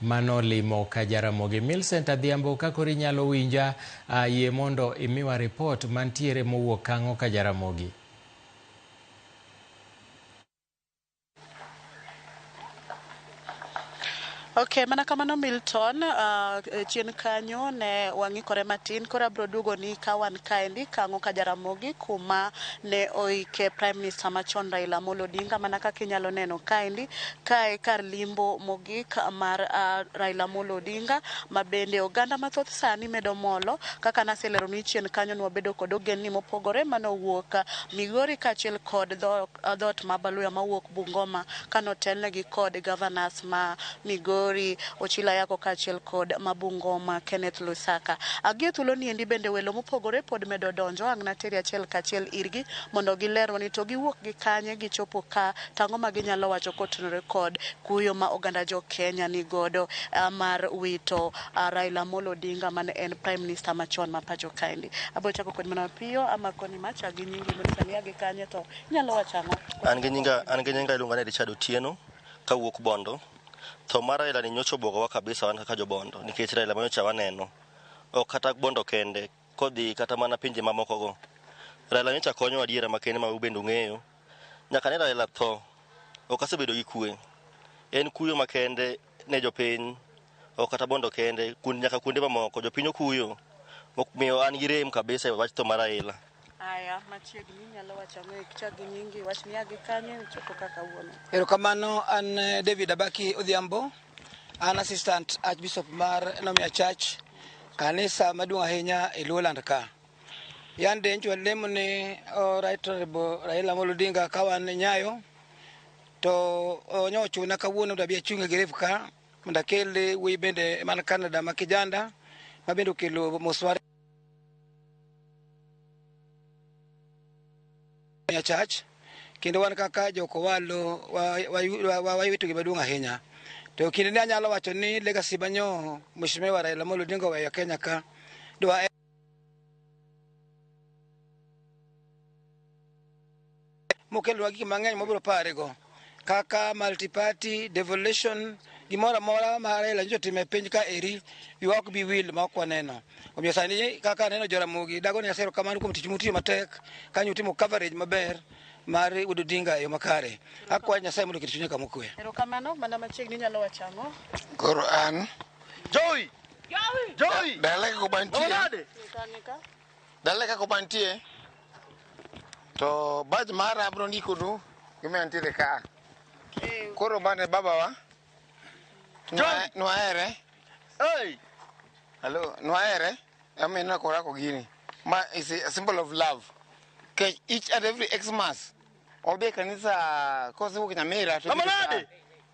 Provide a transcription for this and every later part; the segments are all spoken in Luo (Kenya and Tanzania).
manolimo Kajaramogi. Millicent Adhiambo, ka koro inyalo winja, yie mondo imiwa ripot mantiere mowuok kang'o Kajaramogi. Ok, mana kamano Milton, chien kanyo ne wang'ikore matin, koro abiro duogo ni ka wan kaendi kang'o ka Jaramogi kuma ne oike Prime Minister machon Raila Amolo Odinga, mana kaka inyalo neno kaendi, kae kar limbo mogik mar Raila Amolo Odinga, ma bende oganda mathoth sani medo molo, kaka naselero ni chien kanyo ne wabedo kod ogendni mopogore manowuok Migori kaachiel kod dhoot ma Baluya mawuok Bungoma kanotelnegi kod governors ma Migori Ochila Yako kaachiel kod ma Bungoma Kenneth Lusaka. Agie thuolo niendi bende welo mopogore pod medo donjo, ang' nateri achiel kachiel irgi mondo gilerwa ni to giwuok gi kanye gichopo ka, tang'o ma ginyalo wacho kotenore kod kuyo ma oganda jo Kenya ni godo mar wito Raila Amolo Odinga mane en Prime Minister machon ma pacho kaendi. Abiro chako kod mana mapiyo amakoni macha gi nyingi mondo sani agi kanye to inyalo wacho ang'o? An gi nyinga iluonga ni Richard Otieno kawuok Bondo. Tho mar Raila ni nyocha obwogowa kabisa wan kaka jobondo nikech Raila manyocha waneno ok kata Bondo kende kodhi kata mana pinje mamoko go. Raila nyocha konyo adiera makende ma ubende ung'eyo. Nyaka ne Raila tho ok asebedo gi kwe. En kuyo makende ne jopiny ok kata Bondo kende nyaka kuonde mamoko jopiny okuyo. Omiyo an gi rem kabisa e wach tho mar Raila. Aya, machiegni inyalo wacho ang'o ichak gi nyingi, wach ni agi kanye uchopo kaka wuono. Erokamano, an David Abaki Odhiambo, an assistant archbishop mar Nomia Church, kanisa maduong' ahinya e Luoland ka. Yande ncho walemo ne Right Honorable Raila Amolo Odinga ka wan Nyayo, to nyo ochuna kawuono mondo abi achung' e grave ka mondo akel wuoyi bende man Canada ma Kijanda ma bende okelo mos mar Church, kendo wan kaka jokowalo wawito gima duong' ahinya. To kinde ni anyalo wacho ni legacy manyo Mheshimiwa Raila Amolo Odinga oweyo Kenya ka dwa mokelonwa gik mang'eny mobiro parego kaka multi-party devolution, gimoro amora ma Raila nyocha otimo e piny ka eri wiwa ok bi wil ma ok waneno. Omiyo sani kaka aneno Joramogi dago ni asero kamano kuom tich mutiyo matek kanyo utimo coverage maber mar Wuod Odinga e yo makare. Akwayo Nyasaye mondo oket chunye kama okwe. Erokamano, mana machiegni inyalo wacho ang'o? Koro an Joey! Joey! Dala kaka mantie. Dala kaka mantie. To badge mara abiro ndikonu gima nitiere ka. Koro mane babawa. Nwahere. Hey! Hello, nwahere. Amina korako gini. Ma is a symbol of love. Ke each and every Xmas odhi e kanisa kosewuok Nyamira to Amanade!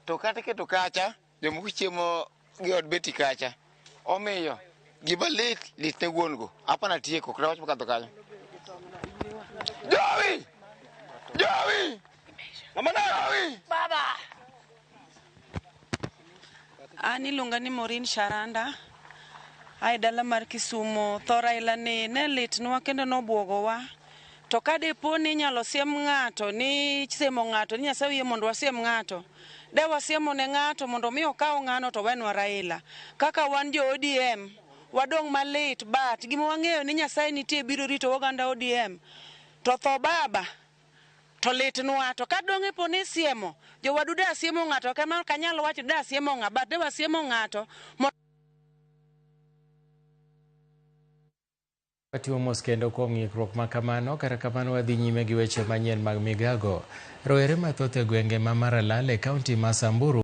to kata keto kacha jomoko chiemo gi od beti kacha. Omiyo gima lit lit ne wuon go. Hapana tieko kata wach mokadho kanyo. Jowi! Jowi! Amanade! Baba! An iluonga ni Maureen Sharanda, ae dala mar Kisumo. Tho Raila ni ne litnwa kendo nobwogowa. To ka dipo ni inyalo siem ng'ato ni siemo ng'ato ni Nyasaye oyie mondo wasiem ng'ato, de wasiemo ne ng'ato mondo mi okaw ng'ano to wenwa Raila. Kaka wan jo ODM, wadong' malit but gima wang'eyo ni Nyasaye nitie biro rito oganda ODM. To tho baba to litnwa, to ka dong' ipo ni siemo, jowadu da siemo ng'ato, ok ema ok anyal wacho da siemo ng'a, but de wasiemo ng'ato Watimo mos kendo kuom ng'ikruok ma kamano, kata kamano wadhi nyime gi weche manyien mag migago. Rowere mathoth e gwenge ma Maralal e kaunti ma Samburu